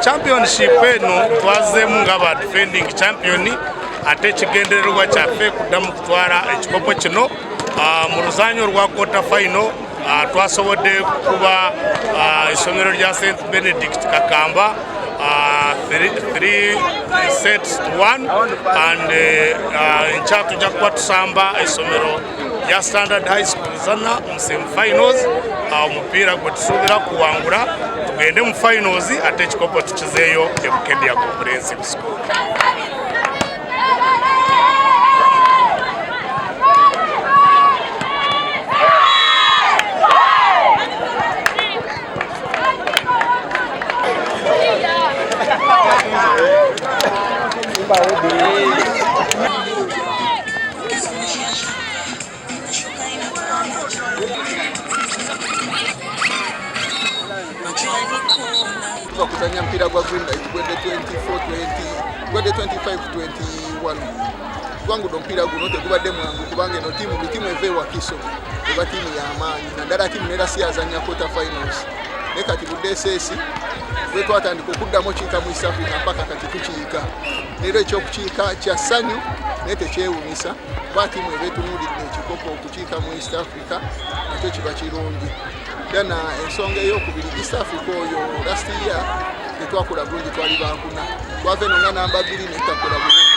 Championship eno twazzeemu nga ba defending champion, ate ekigendererwa kyaffe kuddamu kutwala ekikopo kino. Mu luzannya olwa quarter final twasobodde kuba essomero lya St Benedict Kakamba 3 sets to 1, and enkya tujja kuba tusamba essomero lya Standard High School Zana mu semifinals, omupiira gwe tusuubira kuwangula tugende mu finals, ate ekikopo tukizeeyo e Bukedea Comprehensive School. Tuva kuzanya mpira gwa Green Light gwedde 24 20 gwedde 25 21. Twangudde omupiira guno, tegubadde mwangu kubanga eno tiimu bitiimu eva ewakiso eba tiimu y'amaanyi, naddala tiimu nera si yazanya quarter finals. Naye kati budde SS bwe twatandika okuddamu okiika mu East Africa mpaka kati tukiika leero. Ekyokukiika kya ssanyu naye tekyewunyisa kuba tiimu eba etunuulidde ekikopo, okukiika mu East Africa nakyo kiba kirungi. Dana ensonga eyokubiri, East Africa oyo last year tetwakola bulungi, twali bakuna, twava eno nga namba 2 netakola bulungi.